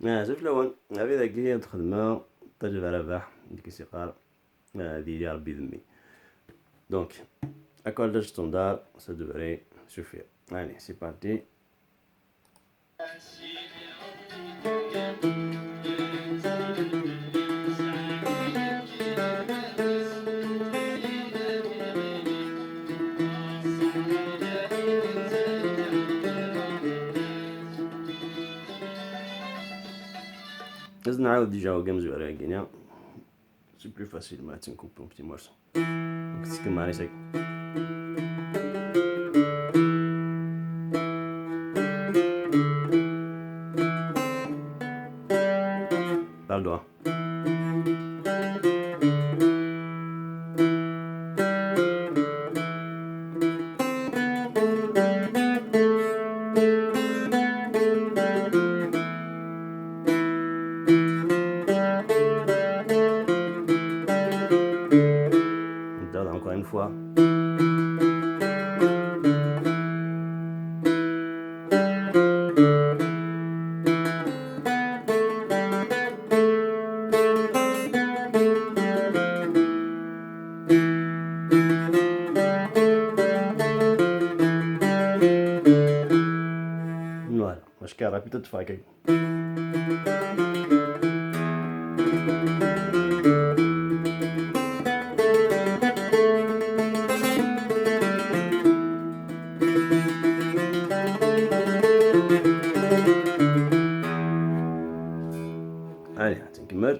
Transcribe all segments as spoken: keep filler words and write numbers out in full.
Ah, azul fell-awen. Abrid-agi ad xedmeɣ Ṭaǧeb Rabaḥ, deg i s-iqqar, ah, ad yili Ṛebbi d mmi. Donc, accord standard, ça devrait suffire. Allez, c'est parti. Ad nɛawed déjà wagi amezwar-agi-nni. C'est plus facile, ma tu coupes un petit morceau. Donc, c'est ce que Marie sait. Pas le doigt. Encore une fois. Voilà, واش كان راه بيتو تفاكي. Allez, تنكمل.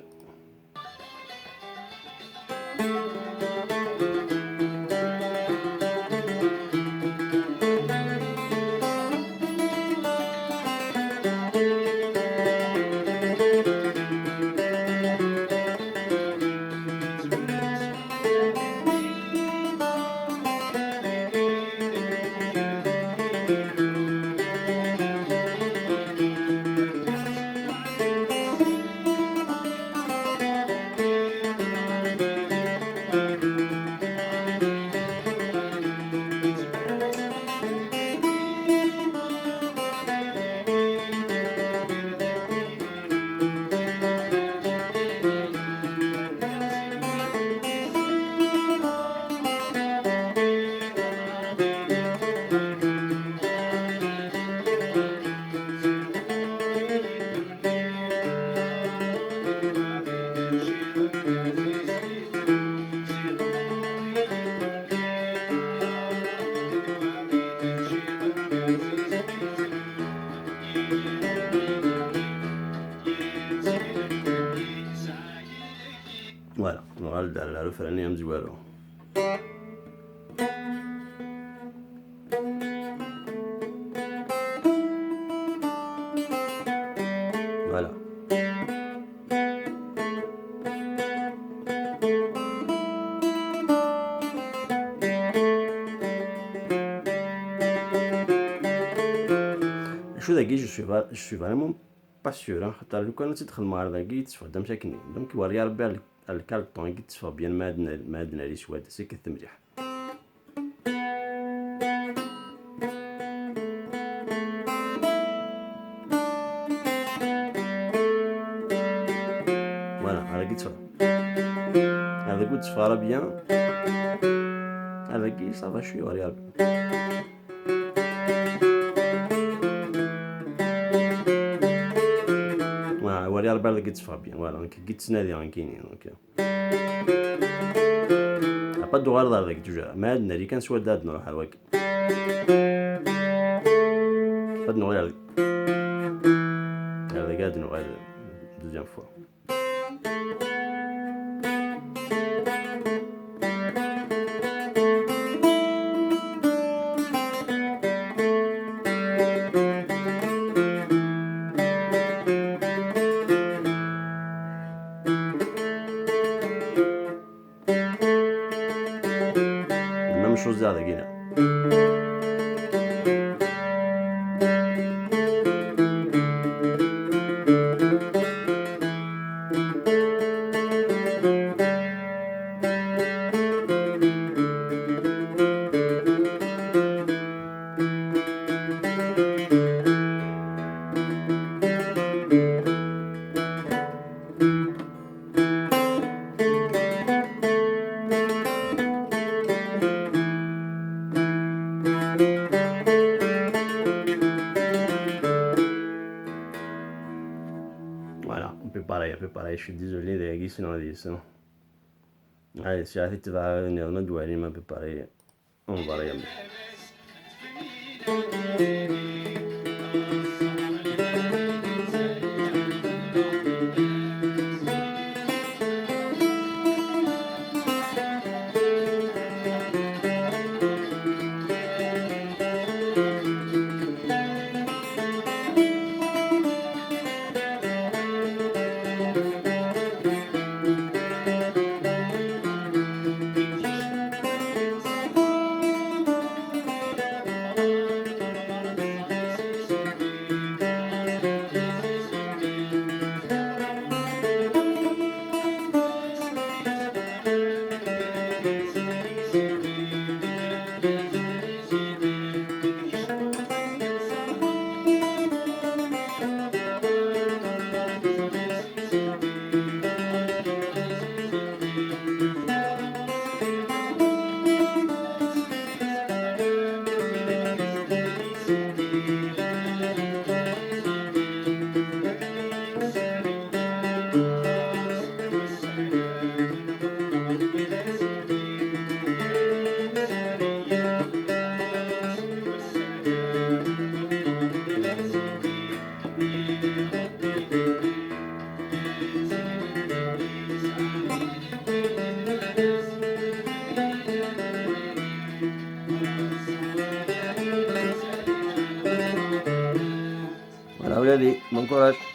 Voilà, nuɣal-d ar refran-nni amezwaru. Voilà. Acu dagi, je suis vra-, je suis vraiment pas sûr, hein, xaṭer lukan ad tt-id-xedmeɣ ar dagi, ad teffeɣ-d am akken. Donc, wali Rebbi ar, ar lkal ton i yetteffeɣ bien, ma ad n-, ma ad nali s wad, sikket mliḥ. Voilà, ar dagi tteffeɣ. Ar dagi ur tteffeɣ ara bien. Ar dagi, ça va, je suis variable. Voilà, wali Rebbi ar dagi tteffeɣ bien. Voilà, donc, dagi ttnadiɣ, nekkini, donc. Après, ad d-uɣaleḍ ar dagi, toujours. Ma ad nali kan s wadda ad nruḥ ar wagi. Ad nuɣal ar dagi. Ar dagi ad nuɣal deuxième fois. Même chose daɣ dagi-nni. Voilà, on peut parler, on peut parler. Je suis désolé, les gars, sinon, sinon. Allez, c'est la fête, va venir, on doit aller, on peut parler. On va regarder. Voilà, vous l'avez, bon courage.